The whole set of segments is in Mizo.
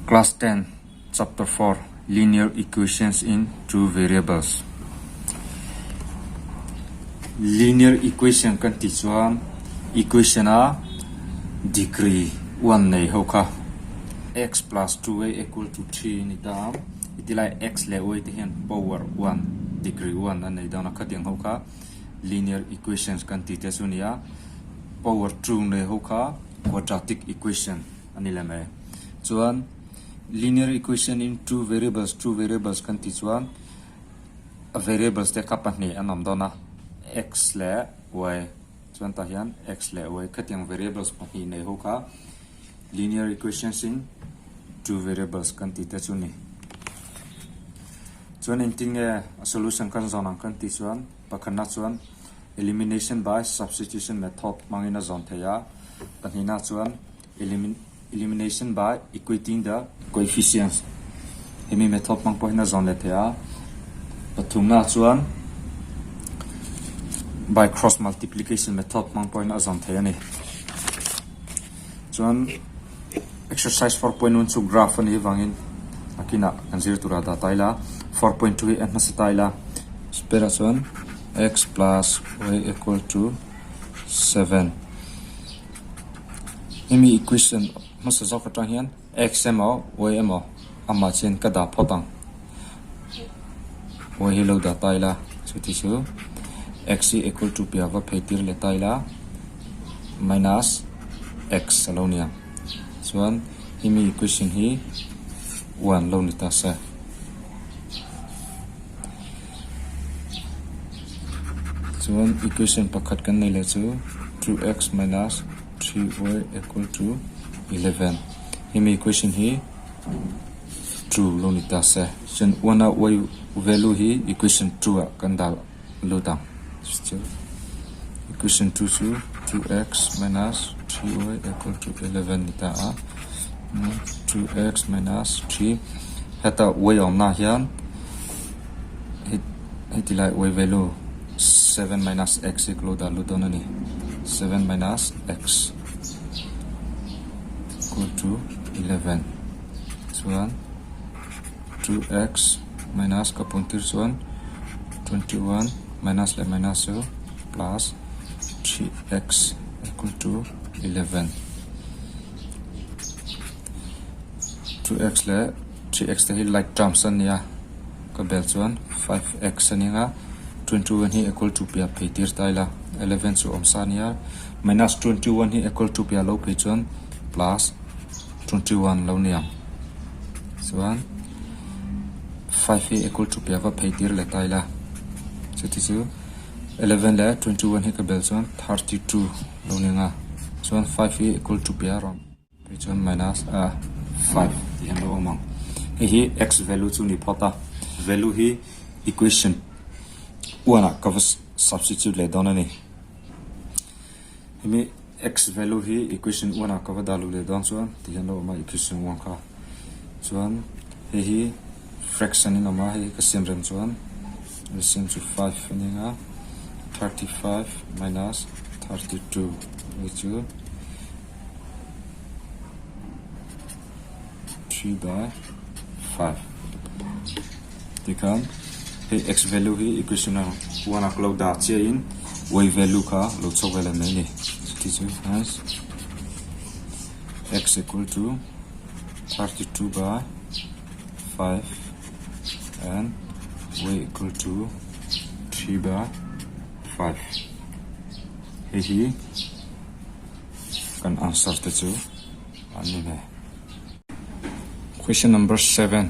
Class 10, Chapter 4, Linear Equations in Two Variables. Linear equation kan tih chuan equation a degree one nei ho kha x plus 2y equal to 3 a ni ta a, hetilai x leh y te hian power one degree one a nei dawn a khatiang ho kha linear equations kan tih te chu a ni a, power two nei ho kha quadratic equation a ni lem e. Chuan linear equation in two variables two variables kan tih chuan a variables te kha pahnih an awm dawn a x leh y chuan tah hian x leh y khatiang variables pahnih nei ho kha linear equations in two variables kan tih te chu a ni. Chuan engtin nge a solution kan zawn ang kan tih chuan pakhatna chuan elimination by substitution method hmangin a zawn theih a pahnihna chuan Elimination by equating the coefficients hemi method hmang pawh hian a zawn leh thei a, pathumna chuan by cross multiplication method hmang pawhin a zawn thei a ni. Chuan exercise 4.1 chu graph a nih avangin a kinah kan zir tura dah ta ila, 4.2 hi a hmasa ta ila. Spare ah chuan x plus y equal to 7. Hemi equation hmasa zawk atang hian x emaw y emaw amah chian ka dah phawt ang. Y hi lo dah ta ila chuti chu x hi equal to piah va phei tir leh ta ila minus x a lo ni ang. Chuan hemi equation hi one lo ni ta se. Chuan equation pakhat kan nei leh chu 2x minus 3y equal to 11 hemi equation hi 2 lo ni ta se chuan one a y value hi equation 2 ah kan dah lut ang chu equation 2 chu 2x minus 3y equal to 11 ni ta a 2x minus 3 heta y awmna hian heti lai y value 7 minus x hi ka lo dah lut dawn a ni 7 minus x equal to 11 chuan 2x minus ka pun tir chuan 21 minus leh minus chu plus 3x equal to 11 2x leh 3x te hi like terms a nia ka bel chuan 5x a ning a 21 hi equal to piah phei tir ta ila 11 chu awm sa a nia minus 21 hi equal to piah lo phei chuan plus 21 lo ni ang chuan 5 hi equal to piah va phei tir leh ta ila chuti chu 11 leh 21 hi ka bel chuan 32 lo ni ang a chuan 5 hi equal to piah a rawn Phei chuan minus a 5 tih hian lo awm ang. Hei hi x value chu ni phawt a, value hi equation 1 ah ka va substitute leh dawn a ni. Hemi x value hi equation 1 ah ka va dah luh leh dawn chuan ti hian lo awm a equation 1 kha. Chuan hei hi fraction in awm a, hei hi ka siam rem chuan LCM chu 5 a ni ang a, 35 minus 32 hei chu 3 by 5 tikhan hei x value hi equation a 1 a ka lo dah chiah in y value kha lo chhawk vel mai a ni chuti chu hence x equal to 32 by 5 and y equal to 3 by 5 hei hi Kan answer te chu an ni ve. Question number 7.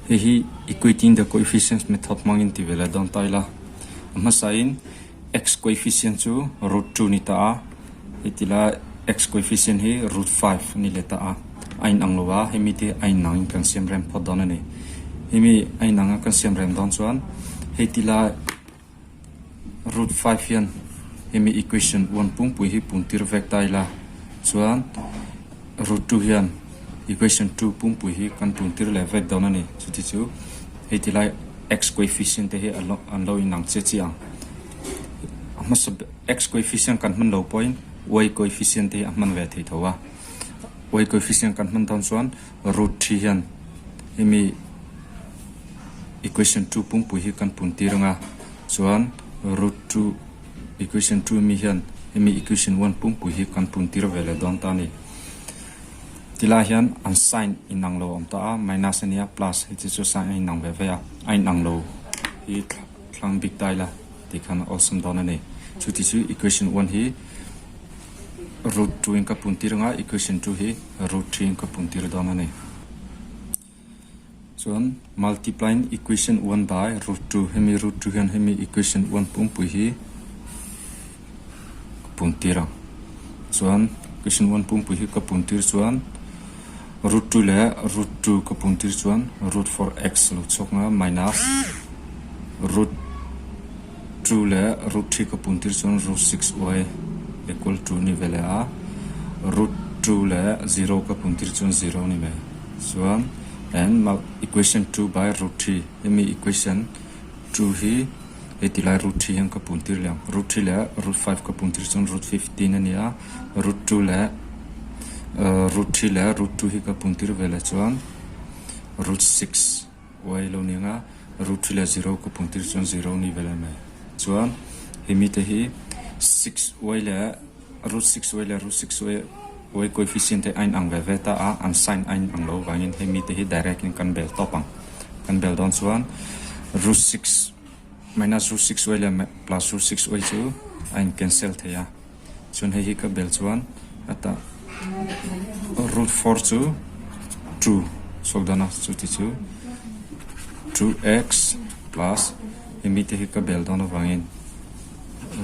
Hei hi equating the coefficients method hmangin ti ve leh dawn ta ila. A hmasain x coefficient chu root 2 ni ta a, heti lai x coefficient hi root 5 a ni leh ta a. A inang lo a, hemi te a inangin kan siam rem phawt dawn a ni. Hemi a inanga kan siam rem dawn chuan hei ti lai Root 5 hian hemi equation 1 pungpui hi pun tir vek ta ila chuan root 2 hian equation 2 pungpui hi kan pun tir leh vek dawn a ni. Chuti chu hei ti lai x coefficient te hi an lo inang chiah chiah ang. A hmasa x coefficient kan hman lo pawhin y coefficient te hi a hman ve thei tho a. Y coefficient kan hman dawn chuan root 3 hian hemi equation 2 pumpui hi kan pun tir anga chuan root 2 equation 2 mi hian hemi equation 1 pumpui hi kan pun tir ve leh dawn ta a ni. Tilai hian an sign inang lo a awm ta a, minus a nia plus hei chi chu sign a inang ve ve a, a inang lo hi thlang bik ta ila tih khan a awlsam dawn a ni. Chuti chu equation 1 hi root 2 in ka pun tir anga equation 2 hi root 3 in ka pun tir dawn a ni. Chuan multiplying equation 1 by root 2 hemi root 2 hian hemi equation 1 pumpui hi ka pun tir ang. Chuan equation 1 pumpui hi ka pun tir chuan root 2 leh root 2 ka pun tir chuan root 4x lo chhuak nga minus root 2 leh root 3 ka pun tir chuan root 6 y equal to ni ve leh a root 2 leh 0 ka pun tir chuan 0 ni mai. Chuan and equation 2 by root 3 hemi equation 2 hi hei ti lai root 3 hian ka pun tir leh ang. Root 3 leh root 5 ka pun tir chuan root 15 a ni a, root 2 leh root 3 leh root 2 hi ka pun tir ve leh chuan root 6 y lo ni ang a, root 3 leh 0 ka pun tir chuan 0 ni ve leh mai. Chuan hemi te hi 6 y leh Root 6 y leh root 6 y y coefficient te a inang ve ve ta a, an sign a inang lo vangin hei mite hi direct in kan bel tawp ang. Kan bel dawn chuan root 6 minus root 6 y leh plus root 6 y chu a in cancel thei a. Chuan hei hi ka bel chuan heta root 4 chu 2 chhuak dawn a, chuti chu 2x plus hei mite hi ka bel dawn avangin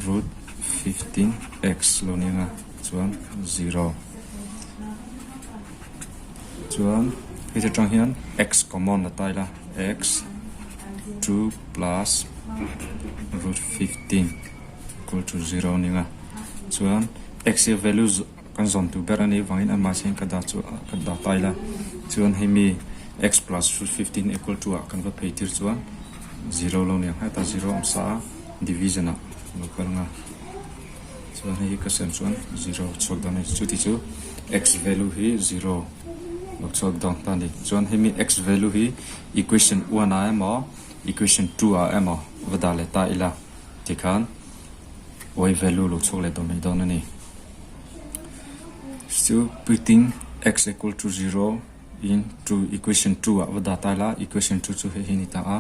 root 15 x lo ni anga chuan 0 chuan heti atang hian x common la ta ila x 2 plus root 15 equal to 0 ni anga chuan x hi value kan zawn tur ber a nih avangin amah hian ka dah chu ka dah ta ila chuan hemi x plus root 15 equal to ah kan va phei tir chuan 0 lo ni ang hetah 0 awm sa a division ah lo kal ang a chuan hei hi ka sem chuan 0 chhuak dawn a ni chuti chu x value hi 0 lo chhuak dawn ta a ni chuan hemi x value hi equation 1 ah emaw equation 2 ah emaw va dah leh ta ila tikhan y value lo chhuak leh dawn mai dawn a ni. Chu putting x equal to 0 in to equation 2 ah va dah ta ila equation 2 chu hei hi a ni ta a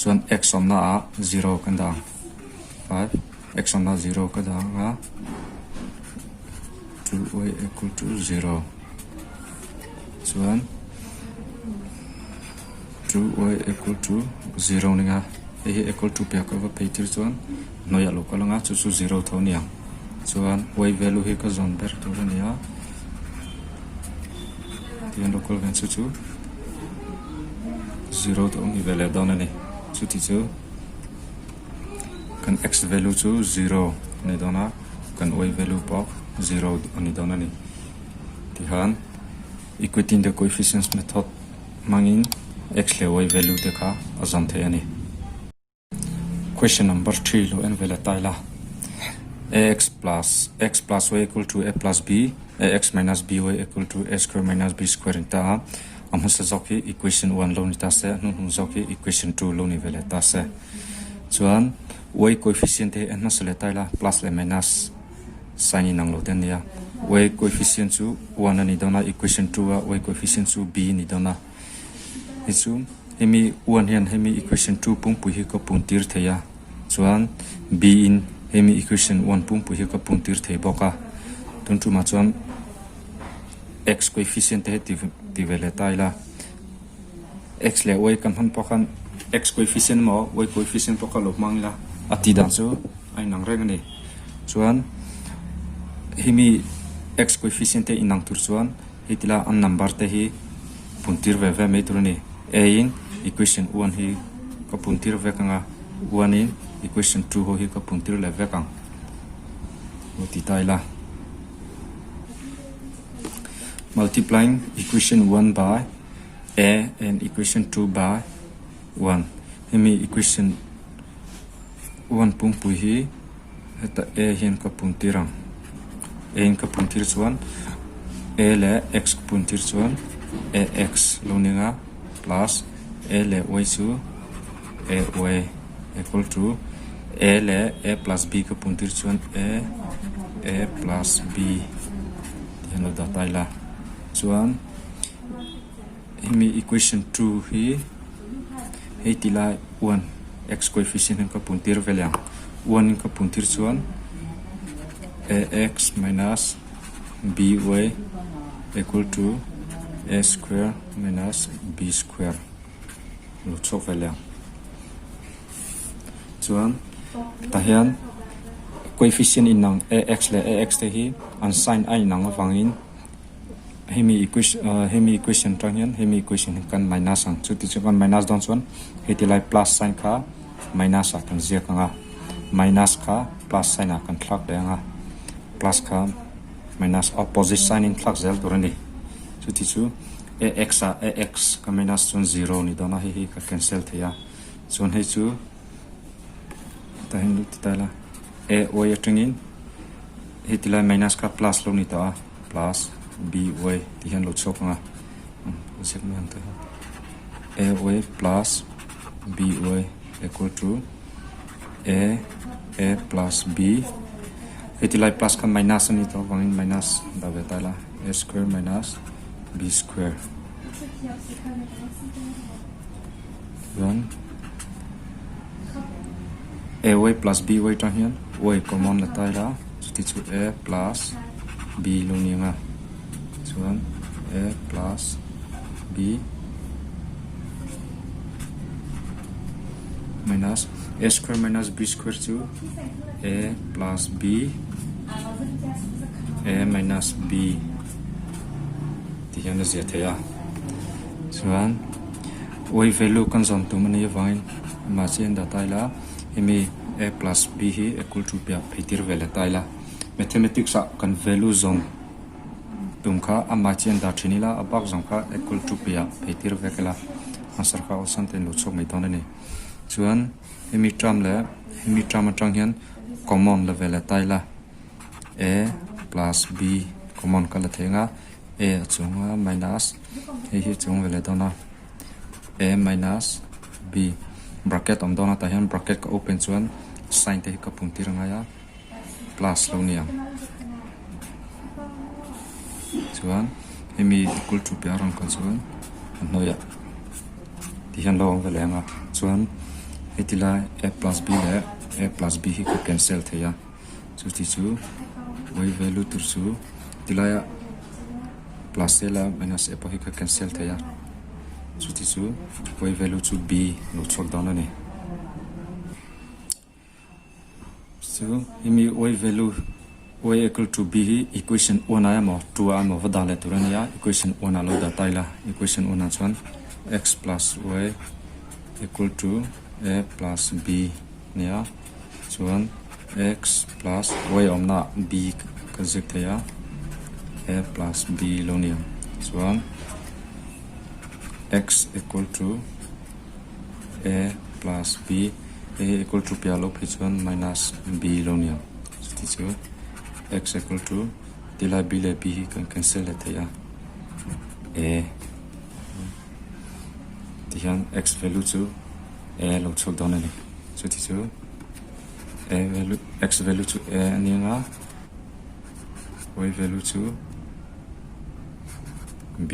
chuan x awmna ah 0 kan dah ang 5 x awmna ah 0 ka dah ang a 2y equal to 0 chuan 2y equal to 0 ni ang a hei hi equal to piah ka va phei tir chuan hnuaiah lo kal ang a chu chu 0 tho a ni ang. Chuan y value hi ka zawn ber tur a ni a, tihian local ven chu chu zero te awm ni ve leh dawn a ni. Chuti chu kan x value chu zero a ni dawn a, kan y value pawh zero a ni dawn a ni. Tihian equating the coefficients method hmangin x leh y value te kha a zawn theih a ni. Question number 3 lo en vel a tai la. Ax plus x plus y equal to a plus b, ax minus by equal to a square minus b square in ta a. A hmasa zawk hi equation 1 lo ni ta se, a hnuhnung zawk hi equation 2 lo ni ve leh ta se. Chuan y coefficient te hi en hmasa leh tai la, plus leh minus sign inang lo te an ni a. Y coefficient chu 1 a ni dawn a, equation 2 a y coefficient chu b a ni dawn a. Hei chu hemi 1 hian hemi equation 2 pumpui hi ka pun tir thei a, chuan b in hemi equation 1 pumpui hi ka pun tir thei bawk a, tun tumah chuan x coefficient te hi ti ve leh ta ila, x leh y kan hman pawh khan x coefficient emaw y coefficient pawh kha lo hmang ila a tih dan chu a inang reng a ni. Chuan hemi x coefficient te inang tur chuan Hei tila an number te hi pun tir ve ve mai tur a ni. A in equation 1 hi ka pun tir vek ang a, 1 in equation 2 ho hi ka pun tir leh vek ang. Lo ti ta ila. Multiplying equation 1 by A and equation 2 by 1. Hemi equation 1 pumpui hi heta A hian ka pun tir ang. A in ka pun tir chuan. A leh x ka pun tir chuan ax lo ning a plus a leh y chu ay equal to a leh a plus b ka pun tir chuan a a plus b tih hian lo dah ta ila chuan hemi equation 2 hi hei ti lai 1 x coefficient hian ka pun tir vel ang 1 in ka pun tir chuan ax minus by equal to a square minus b square lo chhuak vel ang chuan tah hian coefficient inang ax leh ax te hi an sign a inang avangin hemi equation hemi equation atang hian hemi equation hi kan minus ang chuti chu kan minus dawn chuan heti lai plus sign kha minus ah kan ziak ang a minus kha plus sign ah kan thlak leh ang a plus kha minus opposite sign in thlak zel tur a ni chuti chu ax ah ax ka minus chuan zero a ni dawn a hei hi ka cancel thei a chuan hei chu tah hian ti ta ila ay atangin heti lai minus kha plus lo ni tawh a plus by tih hian lo chhuak ang a ziak mai ang tah hian ay plus by equal to a a plus b heti lai plus kha minus a ni tawh avangin minus dah ve ta ila a square minus b square chuan ay plus by tang hian y common la ta ila chuti chu a plus b lo ni ang a chuan a plus b minus a square minus b square chu a plus b a minus b tih hian a zia thei a chuan. Y value kan zawn tum a nih avangin mahse an dah ta ila hemi a plus b hi equal to piah phei tir ve leh ta ila mathematics ah kan value zawn tum kha amah chi an dah thin ila a bak zawng kha equal to piah phei tir vek ila answer kha awlsam te in lo chhuak mai dawn a ni chuan hemi term leh hemi term atang hian common la ve leh ta ila a plus b common ka la thei ang a. A a chuang a minus hei hi a chuang ve leh dawn a a minus b bracket awm dawn a tah hian bracket ka open chuan sign te hi ka pum tir angai a plus lo ni ang chuan hemi equal to piah a rawn kal chuan a hnuaiah ti hian lo awm ve leh ang a chuan heti lai a plus b leh a plus b hi ka cancel thei a. Chuti chu y value tur chu tilaiah plus a la minus a pawh hi ka cancel thei a chuti chu y value chu b lo chhuak dawn a ni. Chu hemi y value y equal to b hi equation 1 ah emaw 2 ah emaw va dah leh tur a ni a equation 1 ah lo dah ta ila equation 1 ah chuan x plus y equal to a plus b a ni a. Chuan x plus y awmna ah b ka ziak thei a, a plus b lo ni ang. Chuan x equal to a plus b, a equal to piah loh phei chuan minus b lo ni ang. Chuti chu x equal to tilai b leh b hi kan cancel leh thei a, a tihian x value chu a lo chhuak dawn a ni. Chuti chu a value x value chu a a ni ang a, y value chu b.